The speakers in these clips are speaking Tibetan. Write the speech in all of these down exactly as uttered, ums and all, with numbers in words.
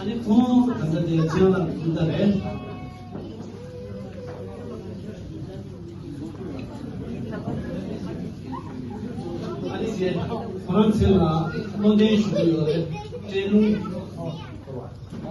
ཨ་ནི་ཁོང་ད་ལྟ་དེ་ཆེན་ལ་ཐུག་ད་རེད། ཨ་ནི་དེ་ཁོ་རང་ཚེ་ལ་བློ་ལྡན་ཞུ་གི་ཡོད་རེད། སྤྲེལ་ལུང་། ཨོ་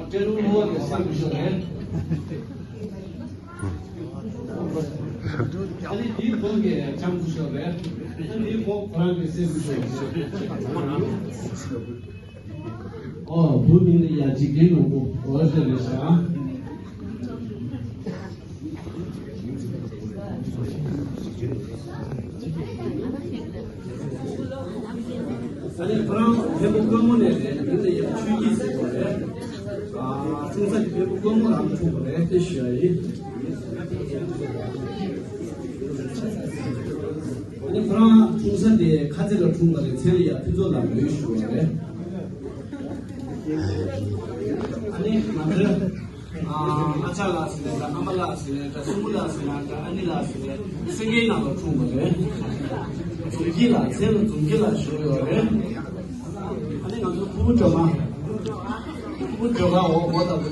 སྤྲེལ་ལུང་ལོ་དེ་བསམ་གི་ཡོད་རེད། ཨ་ནི་དེའི་ཁོང་གི་ལྕམ་སྐུ་ཞབས་རེད། ཨ་ནི་དེའི་ཁོང་ཁོ་རང་གི་སྲས་སྐུ་ཞབས་རེད། ཨོ་བུ་མིང་ལ་ཡ་འཇིག་རྟེན་ནོར་བུ་ཨོ་ཞེས་རེད་ཤག་ཨ་ནི་ཁོ་རང་བལ་པོ་ཀོན་མོ་ནས་རེད། མིང་ལ་ཡ་ཆོས་སྐྱིད་ཟེར་བ་རེད། ཨ་ཆུང་ས་ཀྱི་བལ་པོ་ཀོན་མོ་རང་ཐུག་པ་རེད་དེ་ཞུ་ཡ་ཡིན། ཨ་ནི་ཁོ་རང་འཁྲུངས་ས་དེ་ཁ་རྩེ་ལ་འཁྲུངས་པ་རེད། མཚན་ལ་ཡ་ཕུན་ཚོགས་ལ་མོས་ཞུ་བ་རེད། ཨ་ནི་ང་ཚོའི་ཨ་ཨ་ཅག་ལགས་ཟེར་ནས་འདྲ། ཨ་མ་ལགས་ཟེར་ནས་འདྲ། སྲུ་མོ་ལགས་ཟེར་ནས་འདྲ། ཨ་ནེ་ལགས་ཟེར་ནས་སེང་གེའི་ནང་ལ་འཁྲུངས་པ་རེད། འཛུམ་སྐྱིད་ལགས། མཚན་ལ་འཛུམ་སྐྱིད་ལགས་ཞུ་ཡོད་རེད། ཨ་ནི་ང་ཚོ་ཕུ་བོ་སྒྲོལ་མ། ཕུ་བོ་སྒྲོལ་མ་འོ་མོ་དང་།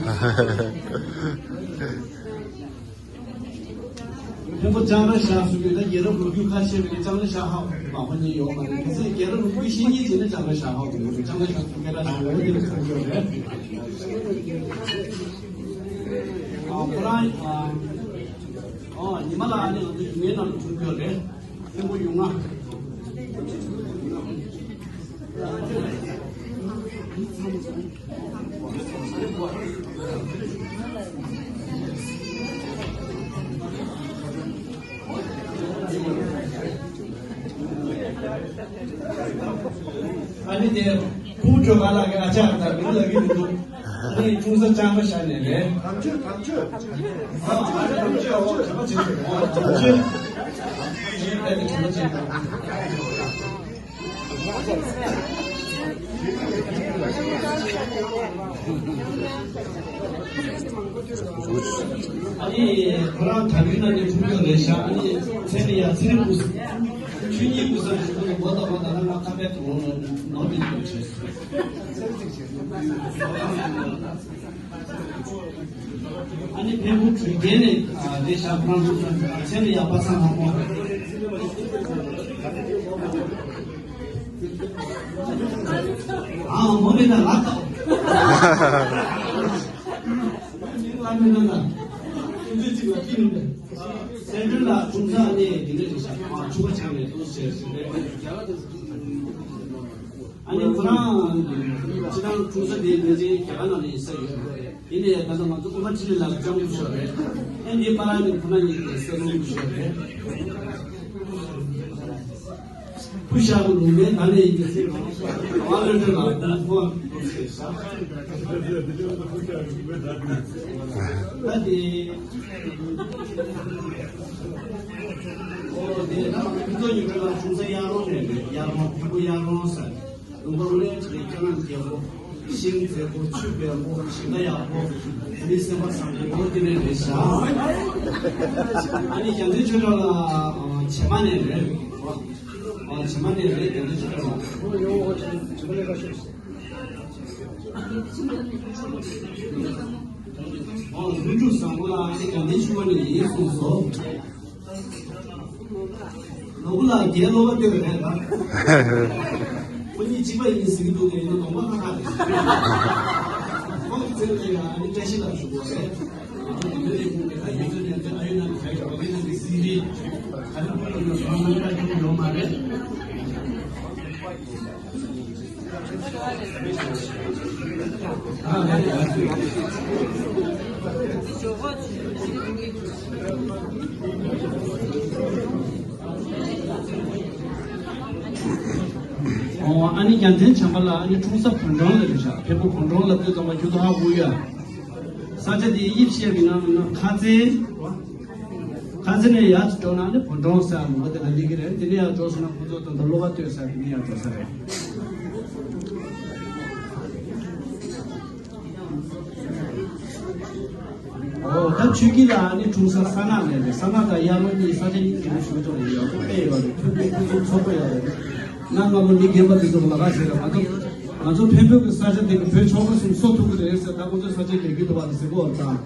མཁན་པོ་ལྕང་ར་ཤག་སུ་ཡོད་ན་རྒྱལ་རབས་ལོ་རྒྱུས་ཁ་ཤས་རེད། ལྕང་ར་ཤག་ཧ་མ་གོ་མཁན་ཡོད་མ་རེད། གལ་སྲིད་རྒྱལ་རབས་ལོ་རྒྱུས་ཤེས་མཁན་བྱས་ན་ལྕང་ར་ཤག་ཧ་གོ་གི་རེད། ལྕང་ར་ཤག་སུ་སྐད་གྲགས་ཆེན་པོ་དེ་ཚོ་ཡོད་རེད། ཨ་ཁོ་རང་ཨ་ཨ་ཉི་མ་ལགས་ནི་ང་ཚོ་ཡུལ་ངའི་ནང་དུ་བྱུང་ཡོད་རེད། མཁན་པོ་ཡུལ་ང་། ཨ་ནི་དེ་ཕུ་བོ་སྒྲོལ་མ་ལགས་ཀྱི་ཨ་ཅག་དང་མིང་ལབ་ཀྱི་མི་འདུག་ཨ་ནི་འཁྲུངས་ས་ལྕང་མ་ཤར་ནས་རེད། དམ་ཆོས། དམ་ཆོས། ཨ་དམ་ཆོས། ཨོ་དམ་ཆོས། ཨོ་དམ་ཆོས། དམ་ཆོས། ཨ་ནི་ཁོ་རང་དྲ་འབུའི་ནང་ནས་ཐུག་ཡོད་རེད་ཤག་ཨ་ནི་མཚན་ནི་ཡ་ཚེ་རིང་སྐུ་ཆོས་ཉིད་སྐུ་ས་ཞུ་གི་འདུག་འོ་ད་འོ་ད་ལ་ང་ཁ་པར་དུ་འོང་ནོར་མི་འདུག་བྱས། ཨ་ནི་འཕན་པོ་དྲུག་རྒྱལ་ནས་རེད་ཤག་ཁོ་རང་ཚོ་མཚན་ནི་ཡ་པ་སངས་ལྷ་མོ། ཨ་མོ་ནི་ན་ལགས། ལ་མི་ན་ན། ཁྱོད་ཚོས་གཅིག་ལ་ཁྱི་ནུས་པས། སེ་འབྲུ་ལ་འཁྲུངས་ས་ནི་འདི་འདྲ་རེད་ཤག་ཨ་ཆུ་བ་ཆགས་ནས་ཏོག་ཙམ་ཟེར་ཟེར་རེད། ཨ་ནི་ཁོ་རང་སྤྱི་བཏང་འཁྲུངས་ས་དེ་ནས་ཅིག་རྒྱ་གར་ནང་ལ་ཡིན་ས་ཡོད་རེད། ཡིན་ནའི་ད་ལྟ་ང་ཚོ་ཨོ་མ་ཁྲི་ལི་ལ་ལྕམ་སྐུ་ཞབས་རེད། ཨ་ནི་པ་ར་ནི་ཁོ་ན་ཉིད་ཀྱི་སྲས་ལོ་སྐུ་ཞབས་རེད། ཕུ་ཤ་གི་ལུང་པའི་ད་ནས་ཡིན་གྱི་ཚེ་གང་བ་ལོན་ཏེ་ལ་ཁོང་ཁོང་ཟེར་ཤག་ད་དེ། ཨོ་དེ་ད་ཕུན་ཚོགས་ཉི་སྒྲོན་ལ་ཆུང་ས་གཡག་རོང་ནས་རེད། གཡག་རོང་ཕུ་བོ་གཡག་རོང་ཟེར། ལུང་པ་ལོན་ཅིག་སྐྱ་ནག་རྒྱལ་པོ། ཤིང་མཛེས་པོ། ཆུ་སྦས་པོ། ཞིང་ཁ་ཡག་པོ། མི་སེམས་པ་བཟང་པོ་དེ་ནས་རེད་ཤག་ཨ་ནི་རྒྱལ་མཚན་ཆོས་གྲགས་ལ་བྱེ་མ་ནས་རེད། ཨ་བྱེ་མ་ནས་རེད། རྒྱལ་མཚན་ཆོས་གྲགས་ལ། ཨ་ལྷུན་གྲུབ་བཟང་པོ་ལ་ཨ་ནི་དགའ་ལྡན་ཕྱུག་པོ་ནས་ཡིན་གསུངས་སོ། ནོར་བུ་ལགས་རྒན་སློབ་པ་སྟོན་པ་རེད་ད། ཁོ་གཉིས་གཅིག་པ་ཡིན་ཟེར་གྱི་འདུག་ཡིན་ན་གདོང་པ་ཁ་ཁ་རེད། ཁོང་གི་རྩེ་ལ་ཡང་ཨ་ནི་བཀྲ་ཤིས་ལགས་བཞུགས་པ་རེད། ང་ཚོ་འདི་འདྲ་ཡིན་དགོས་ཀྱི་ད་ཡིན་ཚོད་ནས་ཚོད་ཨ་ཡུལ་ནང་གི་ཁ་ཡོད་པ་ཡིན་ན་འདི་སི་རི་ག་རེ་ཕུལ་ལ་ཡོད་སོང་ན་ཁ་ཁྱོང་ཡོད་མ་རེད། ཨོ། ཨ་ནི་རྒྱལ་མཚན་བྱམས་པ་ལགས། ཨ་ནི་འཁྲུངས་ས་བོད་འབྲོང་ལ་རེད་ཤག་བལ་པོ་བོད་འབྲོང་ལ་ལྟོས་དང་བ་ཁྱོད་ཚོ་ཧ་གོ་ཡ། ས་ཆ་དེ་དབྱིབས་བཤད་པའི་ནང་ན་ཁ་རྩེ། ཁ་རྩེ་ནས་ཡར་འགྲོ་ན་ནི་བོད་འབྲོང་ཟེར་ལུང་པ་དེ་ལ་སླེབས་ཀྱི་རེད། དེ་ནས་ཡར་འགྲོ་སོང་ན་ཁོ་ཚོ་ད་ལྟ་གློ་བ་སྟོད་ཟེར་དེ་ནས་ཡར་འགྲོ་ས་རེད། ཨོ། ད་ཆོས་སྐྱིད་ལགས་ནི་འཁྲུངས་ས་ས་ནག་ནས་རེད། ས་ནག་དང་གཡག་ལོ་གཉིས་ས་ཆ་གཉིས་ཀྱི་ནི་ཞུ་ཆོག་ཡོད། ཁོ་དཔེ་ཡོད་རེད། ཁྱོད་ཀྱི་ཁོ་ཚོ་ཚོགས་པ་ཡོད་རེད། གནའ་སྔ་མོ་མི་རྒན་པ་དེ་ཚོ་ལ་ཁ་ཤས་རེད། ང་ཚོ་ང་ཚོ་འཕན་པོ་གི་ས་ཆ་དེ་གི་བོད་ཆོལ་ཁ་གསུམ་གསོ་ཐུབ་ཀྱི་རེད་ཟེར། ད་ཁོ་ཚོའི་ས་ཆ་རྒྱག་གི་འདུག་བ་ཟེར་གོ་བ་དང་།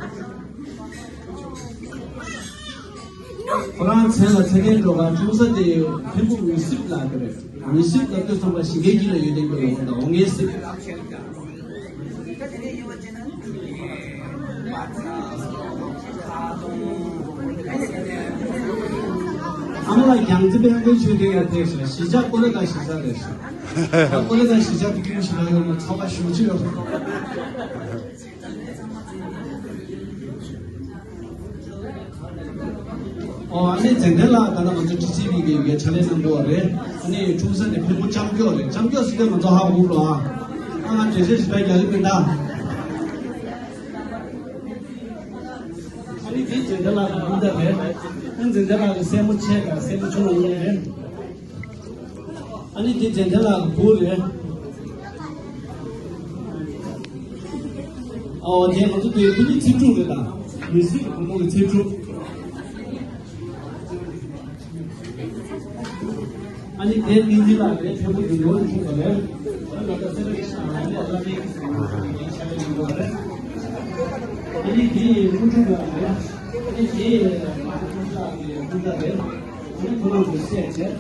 ཁོ་རང་མཚན་ལ་ཚེ་རིང་སྒྲོལ་དཀར། འཁྲུངས་ས་དེ་འཕན་པོ་ངོས་སིབ་ལ་གི་རེད། ངོས་སིབ་ལ་ལྟོས་ཙམ་པ་ཞིང་ཁའི་དཀྱིལ་ལ་ཡོད་དེ་གི་རེད། འོ་ད་འོ་ངེས་སིབ། ཨ་མ་ལགས་རྒྱལ་མཚན་དཔལ་མགོན་ཆོས་སྡིངས་ལ་ཕེབས་ཤིང་། གཞིས་ཆགས་ཀོ་ལི་གྷལ་གཞིས་ཆགས་རེད་ཤག་ཀོ་ལི་གྷལ་གཞིས་ཆགས་དེ་ཀུན་ཞིག་ལ་ཡོད་ན་ཚོགས་པ་ཞུ་ཆེ་ཡོད། ཨོ། ཨ་ནི་ཙན་དན་ལགས་ད་ལྟ་ང་ཚོ་ཊི་སི་ཝི་གི་ཡོད་ཕྱག་ལས་གནང་འདུག་བ་རེད། ཨ་ནི་འཁྲུངས་ས་དེ་འཕན་པོ་ལྕམ་སྐྱོག་རེད། ལྕམ་སྐྱོག་ཟེར་དུས་ང་ཚོ་ཧ་གོ་འགྲོ་ཨ། ཨ་ང་འགྲེལ་བཤད་ཞིབ་ཕྲ་རྒྱག་གི་མིན་ད། ཨ་ནི་དེ་ཙན་དན་ལགས་ཀྱི་སྤུན་ཟླ་རེད། ཨ་ཙན་དན་ལགས་ཀྱི་སྲས་མོ་ཆེ་དང་སྲས་མོ་ཆུང་བ་གཉིས་རེད། ཨ་ནི་དེ་ཙན་དན་ལགས་ཀྱི་བུ་རེད། ཨོ་དེ་ང་ཚོ་དེ་བུ་གཉིས་ཚེ་དྲུག་རེད་ད། མི་སྲིད་བུ་མོ་གི་ཚེ་དྲུག་ཨ་ནི་དེ་ཏིང་འཛིན་ལགས་རེད། ཕྲན་བུ་དེ་ལོ་ནས་འཁྲུངས་པ་རེད། ཨ་ནི་ང་ཚོ་སེ་ར་ཀི་ཤ་ལ་ནི་ཨ་ལ་ཏེ་གི་སེ་ར་ཀི་ཤ་ལ་ཡིན་པ་རེད། ཨ་ནི་དེ་ཀུན་འཁྲུངས་ལགས་རེད། ཨ་ནི་དེ་མ་ཏི་ཀུན་ལགས་ཀྱི་སྤུན་ཟླ་རེད། ཨ་ནི་ཁོ་རང་ཚོ་སྲས་བྱས།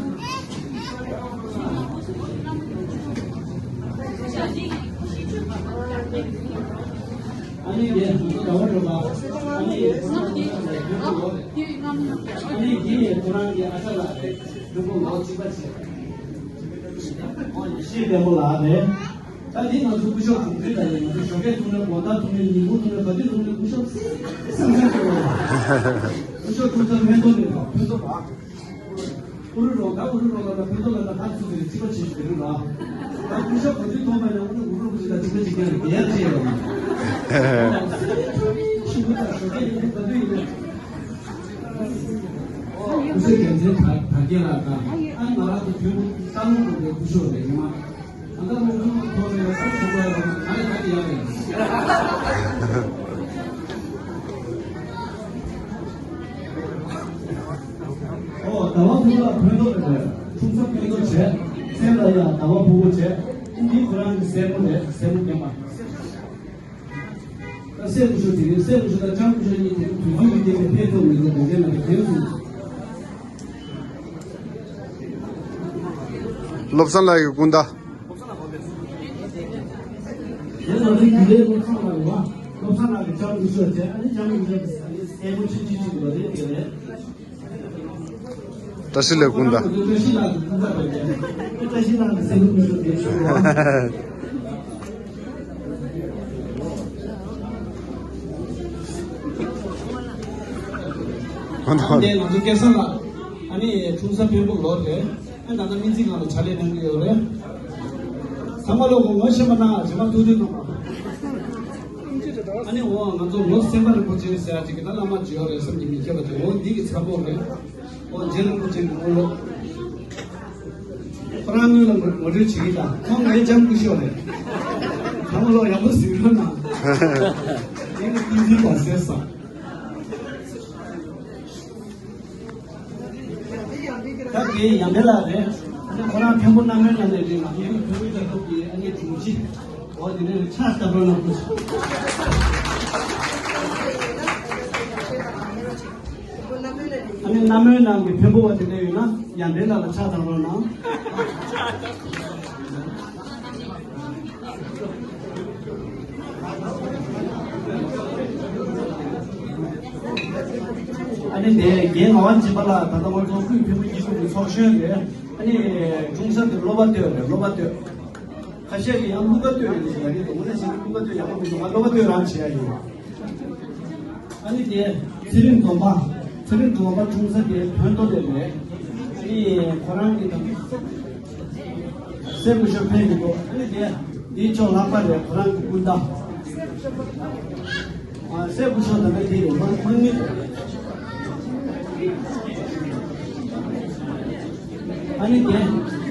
ཨ་ནི་ངས་ཟླ་བ་རོ་ལ། ཨ་ནི་ངས་ཁོ་རང་ཚོ་ལ་ཡོད་པ་ལོ་རེད། ཨ་ནི་འདི་ངས་ཁོ་རང་གི་ཨ་ཅག་ལགས་རེད། ལུས་པོ་ལོ་གཅིག་པ་བྱས། ཨོ་ཡེ་ཤེས་ལྡན་པོ་ལགས་རེད། ད་འདི་ང་ཚོ་སྐུ་ཞབས་དྲུང་ཆེ་ལ་ཡིན། ང་ཚོ་ཞོགས་ཀས་ཐུག་ནས་དགོང་དག་ཐུག་ནས་ཉིན་གུང་ཐུག་ནས་ག་དུས་ཐུག་ནས་སྐུ་ཞབས་སེམས་སེམས་ཐུག་ལ། སྐུ་ཞབས་ཐུག་ས་སྨན་ཐོག་ནས་ཕར་ཕུན་ཚོགས་པ། ཨུ་རུ་རོགས་ད་ཨུ་རུ་རོགས་ལ་ད་ཕུན་ཚོགས་ལ་ད་ཕར་ཚུར་ཟེར་གཅིག་པ་བྱེད་ཞུ་རེད་ལ། ད་སྐུ་ཞབས་ག་དུས་མཐོང་པ་ཡང་ཨུ་རུ་ཨུ་རུ་ཀུ་ཅི་ད་གཅིག་པ་བྱེད་མཁན་རེད། རྒྱལ་ཡག་ཆེ་ཡོད་མ། ཞུ་གི་ད་ཞོགས་ཀས་ཡིན་ག་དུས་ཡིན། སྐུ་ཞབས་རྒྱལ་མཚན་དར་དར་རྒྱས་ལགས་དང་ཨ་ནི་ང་རང་ཚོ་བོད་ས་ལུང་རུ་པའི་སྐུ་ཞབས་རེད་ཡིན་མ། ད་ལྟ་སློབ་སྦྱོང་གི་ཐོག་ནས་བསམ་བཞིན་པ་ཡང་ང་ཡི་ད་ཡག་རེད། ཨོ་ཟླ་བ་ཕུ་བོ་ལ་ཕན་ཐོགས་རེད། འཁྲུངས་ས་ཕན་ཐོགས་བྱས། སེམས་ལ་ཡང་ཟླ་བ་ཕུ་བོ་བྱས། འདི་ཁོ་རང་གི་སྲས་མོ་རེད། སྲས་མོ་རྒན་པ། ད་སྲས་སྐུ་ཞབས་དེ་རིང་སྲས་སྐུ་ཞབས་དང་ལྕམ་སྐུ་ཞབས་གཉིས་དེ་རིང་དུས་ཚོད་ཀྱི་སྟེང་ནས་ཕེབས་ཐུབ་མི་འདུག་དགོངས་འགལ་མེད་པ་དྲན་སོང་། བློ་བཟང་ལགས་ཀྱི་སྐུ་ཟླ། དེ་ནང་བཞིན་རྒྱུན་ལས་བློ་བཟང་ལགས་ཡོད་པ། བློ་བཟང་ལགས་ཀྱི་ལྕམ་སྐུ་ཞབས་བྱས། ཨ་ནི་ལྕམ་སྐུ་ཞབས་ཀྱི་སྲས་མོ་ཆུང་ཆུང་ཅིག་ཡོད་རེད། དེ་རེད། བཀྲ་ཤིས་ལགས་སྐུ་ཟླ། བཀྲ་ཤིས་ལགས་ཀྱི་སྐུ་ཟླ་རེད། བཀྲ་ཤིས་ལགས་ཀྱི་སྲས་མོ་སྐུ་ཞབས་དེ་ཞུ་བ། ཨ་ནི་ང་ཚོ་སྐལ་བཟང་ལགས། ཨ་ནི་འཁྲུངས་ས་འཕན་པོ་ལོར་རེད། ཨ་ནི་ད་ལྟ་སྨན་རྩིས་ཁང་ལ་ཕྱག་ལས་གནང་གི་ཡོད་རེད། ཚང་མ་ལོ་གོ་ངོ་ཤེས་པ་ན་རྗེས་མ་ཐུགས་མཐུན་གནང་པ། ཨ་ནི་འོ་ང་ཚོ་ལོ་སེམས་པ་རིན་པོ་ཆེ་ཟེར་ཡ་ཅིག་གི་ད་བླ་མ་ཇི་ཡོད་རེད་བསམ་གྱི་མི་ཁྱབ་པ་དེ་འོ་འདི་གི་ཚ་པོ་རེད། འོ་རྗེ་རིན་པོ་ཆེ་གི་དངོས་སློབ། ཁོ་རང་དངོས་ལ་ངོ་ངོ་སྤྲོད་བྱེད་ཀྱི་ད་ཁོང་ངའི་ལྕམ་སྐུ་ཞབས་རེད། ཚང་མ་ལོ་ཡག་པོ་གཟིགས་རོགས་གནང་། ངས་ནི་ཏིང་འཛིན་པ་ཟེར་ས། ད་དེ་ཡང་དེ་ལ་རེད། ཨ་ནི་ཁོ་རང་འཕན་པོ་སྣ་མིན་ནང་ནས་རེད། ང་ཚོ་ཡུལ་འཕན་པོའི་དར་ཁུག་གི་ཨ་ནི་དྲུང་ཆེ། འོ་དེ་ནས་ཕྱག་བཏབ་རོགས་གནང་སྐུ་ཞབས། ཨ་ནི་སྣ་མིན་ནང་གི་འཕན་པོ་བ་དེ་འདྲ་ཡོད་ན་ཡང་དེ་ལ་ལ་ཕྱག་བཏབ་རོགས་གནང་། ཨ་ནི་དེ་རྒན་ངག་དབང་སྦྱིན་པ་ལགས་ད་ལྟ་ང་ཚོ་སྐུའི་ཕུལ་མོ་སྐྱིད་སྡུག་གི་ཚོགས་གཞོན་རེད། ཨ་ནི་འཁྲུངས་ས་དེ་སློབ་པ་སྟོད་རེད། སློབ་པ་སྟོད། ཁ་ཤས་ཀྱིས་ཡང་ཀླུ་ཀ་སྟོད་ཡིན་ཟེར་ཡ་རེད། དེ་ངོ་ནས་བཤད་ན་ཀླུ་ཀ་སྟོད་ཡག་པོ་མི་འདུག་ང་སློབ་པ་སྟོད་རང་བྱེད་ཡ་ཡིན། ཨ་ནི་དེ་ཚེ་རིང་སྡོམ་པ། ཚེ་རིང་དོན་པ་འཁྲུངས་ས་དེ་བོད་མདོ་དེ་རེད། ཨ་ནི་ཁོ་རང་གི་དང་སྲས་སྐུ་ཞབས་ཕན་གྱི་འདུག་ཨ་ནི་དེ་དེའི་ཕྱོགས་ལྷག་པ་རེད། ཁོ་རང་གི་སྐུ་ཟླ། ཨ། སྲས་སྐུ་ཞབས་དང་པོ་དེ་རེད། མ་མ་ནི། ཨ་ནི་དེ་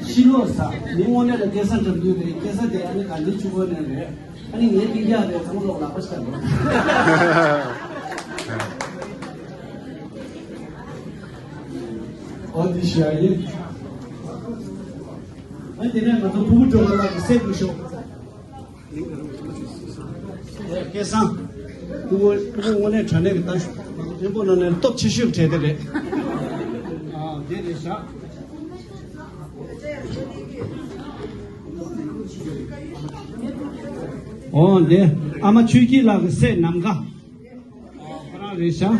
ཕྱི་ལོགས་ས་མི་དངོས་གནས་ལ་སྐྱེ་ས་འགྲམ་དུ་རེད། སྐྱེ་ས་དེ་ཨ་ནི་དགའ་ལྡན་ཆུ་བོ་ནས་རེད། ཨ་ནི་ངའི་སྟེང་རྒྱག་རེད། ཚང་མ་ལོག་ལག་པ་ཤར་རོ། ཨོ་དེ་ཤི་ཡ་ཡིན། ཨ་དེ་ནས་ང་ཚོ་ཕུ་བོ་སྒྲོལ་མ་ལགས་ཀྱི་སྲས་སྐུ་ཞབས། སྐལ་བཟང་། ཕུ་བོ་ཕུ་བོ་དངོས་གནས་དྲང་གནས་ཀྱི་ལྟ་ཞིབ་ཕན་པོ་ནང་ནས་སྟོབས་ཆེ་ཤོས་གྲས་དེ་རེད། ཨ་དེ་རེད་ཤག་ཨོ་དེ་ཨ་མ་ཆོས་སྐྱིད་ལགས་ཀྱི་སྲས་ནམ་མཁའ། ཁོ་རང་རེད་ཤག་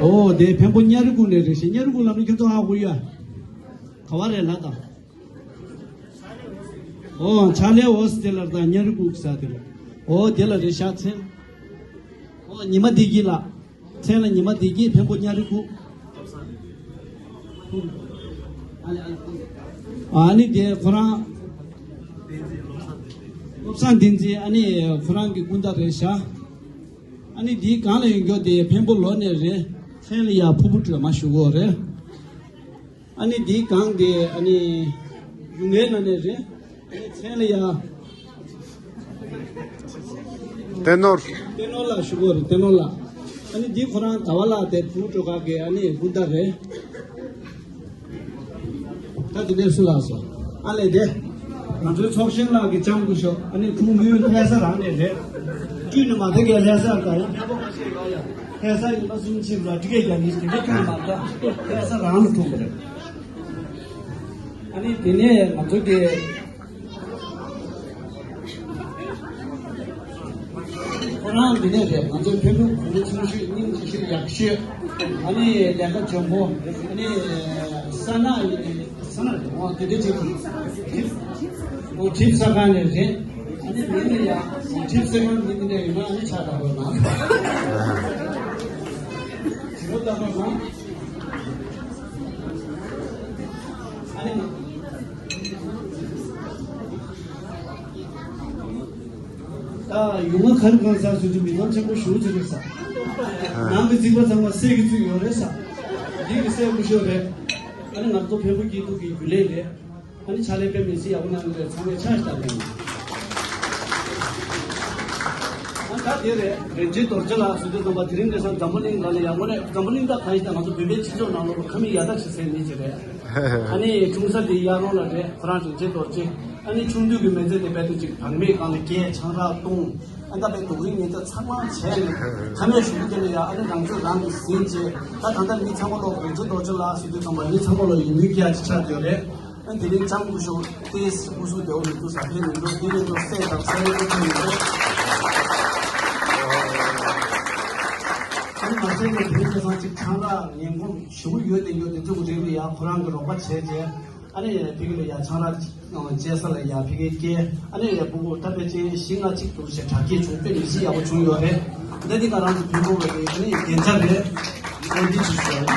ཨོ་དེ་ཕན་པོ་གཉའ་རི་ཁུག་ནས་རེད་ཤག་གཉའ་རི་ཁུག་ལབ་ན་ཁྱོད་ཚོ་ཧ་གོ་ཡ། ག་བ་རེད་ལབ་དང་། ཨོ་ཕྱག་ལས་འོ་སི་ཏེ་ལར་དང་གཉའ་རི་ཁུག་ས་དེ་ལ། ཨོ་དེ་ལ་རེད་ཤག་མཚན། ཨོ་ཉི་མ་བདེ་སྐྱིད་ལགས། མཚན་ལ་ཉི་མ་བདེ་སྐྱིད། ཕན་པོ་གཉའ་རི་ཁུག་ཨ་ནི་དེ་ཁོ་རང་བློ་བཟང་བསྟན་འཛིན། ཨ་ནི་ཁོ་རང་གི་སྐུ་ཟླ་རེད་ཤག་ཨ་ནི་དེའི་སྒང་ལ་ཡོད་མཁན་དེ་ཕན་པོ་ལོ་ནས་རེད། མཚན་ལ་ཡ་ཕུར་བུ་སྒྲོལ་མ་ཞུ་གོ་རེད། ཨ་ནི་དེའི་སྒང་དེ་ཨ་ནི་ཡུལ་ངའི་ནང་ནས་རེད། ཨ་ནི་མཚན་ལ་ཡ། བསྟན་ནོར། བསྟན་ནོར་ལགས་ཞུ་གོ་རེད། བསྟན་ནོར་ལགས། ཨ་ནི་འདི་ཁོ་རང་ཟླ་བ་ལགས་དེ་བུ་སྤྲོ་ག་གི་ཨ་ནི་སྐུ་ཟླ་རེད། ད་དེ་ནས་སུ་ལགས་སོ། ཨ་ལས་དེ། ང་ཚོའི་ཚོགས་གཞོན་ལགས་ཀྱི་ལྕམ་སྐུ་ཞབས། ཨ་ནི་ཁུངས་མི་ཡོད་ལྷ་ས་རང་ནས་རེད། བཀྲུས་ནས་མ་ཐེག་གི་ལྷ་ས་དང་ཡང་ཕན་པོ་མ་ཤེས་ཡོད་ཡ། ལྷ་ས་ཡིན་པ་སུམ་ཆིབས་ལ་ཊི་ཀེ་རྒྱག་ནི་དེ་འདྲ་ཁྱོན་མ་ཐག་ལྷ་ས་རང་ལ་ཐུག་པ་རེད། ཨ་ནི་དེ་ནས་ང་ཚོ་དེ། ཁོ་རང་འདི་ནས་རེད། ང་ཚོ་ཕན་ཚུན་གུས་བཀུར་ཆེ་ཤོས། སྙིང་རྗེ་ཤོས། ཡག་ཤོས། ཨ་ནི་ལས་ཀ་འཇོན་པོ། ཨ་ནི་ས་ན་ཡིན་ཏེ་ས་ན་རེད། འོ་དེ་འདྲ་ཅིག་གྲིབ་འོ་གྲིབ་ས་ག་ནས་རེད། ཨ་ནི་མི་ནི་ཡ་གྲིབ་ས་ག་མི་འདི་འདྲ་ཡོད་ན་ཨ་ནི་ཆ་ད་རོགས་གནང་། ཇི་རོ་ད་རོགས་གནང་། ཨ་ནི། ད་ཡུལ་ལྔ་ག་རེ་གང་ཟག་སུ་ཅི་མི་ཚང་ཆེན་པོ་ཞུ་ཅི་རེད་ས། ནང་གི་རྩིག་པ་ཚང་མ་གསེར་གྱི་བཙུགས་ཡོད་རེད་ས། འདི་གི་གསེར་སྐུ་ཞབས་རེད། ཨ་ནི་ང་ཚོ་ཕན་པོ་སྐྱིད་སྡུག་གི་རྒྱུན་ལས་རེད། ཨ་ནི་ཕྱག་ལས་དཔེ་མི་སྲིད་ཡག་པོ་གནང་གི་རེད། ཚང་མས་ཕྱག་ཞིག་བཏང་གནང་། ཨ་ད་དེ་རེད། རིན་ཆེན་རྡོ་རྗེ་ལགས་སུ་དུ་དམ་པ་དེ་རིང་འདྲ་ས་འཛམ་བུ་གླིང་ལ་ལ་ཡག་པོ་རེད། འཛམ་བུ་གླིང་ད་གང་ཞིག་ད་ང་ཚོ་བོད་པའི་སྤྱི་ཚོགས་ནང་ལོགས་ཁ་མིག་ཡ་ད་ཆེ་སའི་མི་ཅིག་རེད། ཨ་ནི་ཆུང་ས་དེ་གཡག་རོང་ལ་རེད། ཁོ་རང་རིན་ཆེན་རྡོ་རྗེ། ཨ་ནི་ཆུང་དུས་ཀྱི་མི་ཚེ་དེ་རྦད་དེ་ཅིག་བག་མེད་སྒང་ལ་སྐྱེལ། ཆང་རག་བཏུང་། ཨ་ད་པའི་སྡུག་རིགས་ཉེན་ཚ་ཚང་མ་བྱས་ནས་ཁ་མེད་ཞུ་རྒྱུ་དེ་ལ་ཡ། ཨ་ནི་རང་ཚོད་རང་གིས་ཟིན་བྱས། ད་ད་ལྟ་མི་ཚང་མ་ལོག་རིན་ཆེན་རྡོ་རྗེ་ལགས་སུ་དུས་ཙམ་པ་མི་ཚང་མ་ལོག་ཡིད་མུན་སྐྱེ་ཡ་ཅིག་ཆགས་ཡོད་རེད། ཨ་དེ་རིང་ལྕམ་སྐུ་ཞབས་ཏེ་སྐུ་གཟུགས་བདེ་བོ་མི་འདུག་ས་ཕེབས་མི་འདུག་དེ་རིང་ཚོ་སྲས་དང་སྲས་མོ་ཐོན་ཡོད་རེད། ཨ་ནི་མ་ཟད་ནས་དེ་རིང་ཁ་སང་ཅིག་ཆང་རག་ངན་གོམས་ཞེ་པོ་ཡོད་དེ་ཡོད་དེ་ཚོ་རེད་ལ་ཡ། ཁོ་རང་གི་རོགས་པ་བྱས་རྗེས། ཨ་ནི་ཕ་གི་ལ་ཡ་ཆང་རག་བཅད་ས་ལ་ཡ་ཕ་གི་སྐྱེལ། ཨ་ནི་ཡ་ཕྲུ་གུ་ད་ཕལ་ཆེར་བཞི་ལྔ་གཅིག་འདུག་ཞེས་དྲག་སྐྱེད་བྱུང་། དཔེ་མི་སྲིད་ཡག་པོ་བྱུང་ཡོད་རེད། འདི་འདི་ག་རང་གི་ཕྲུ་གུ་བ་རེད། ཨ་ནི་རྒྱན་ཆ་རེད། འོ་འདི་ཅིག་ཞུ་ཡ་ཡིན།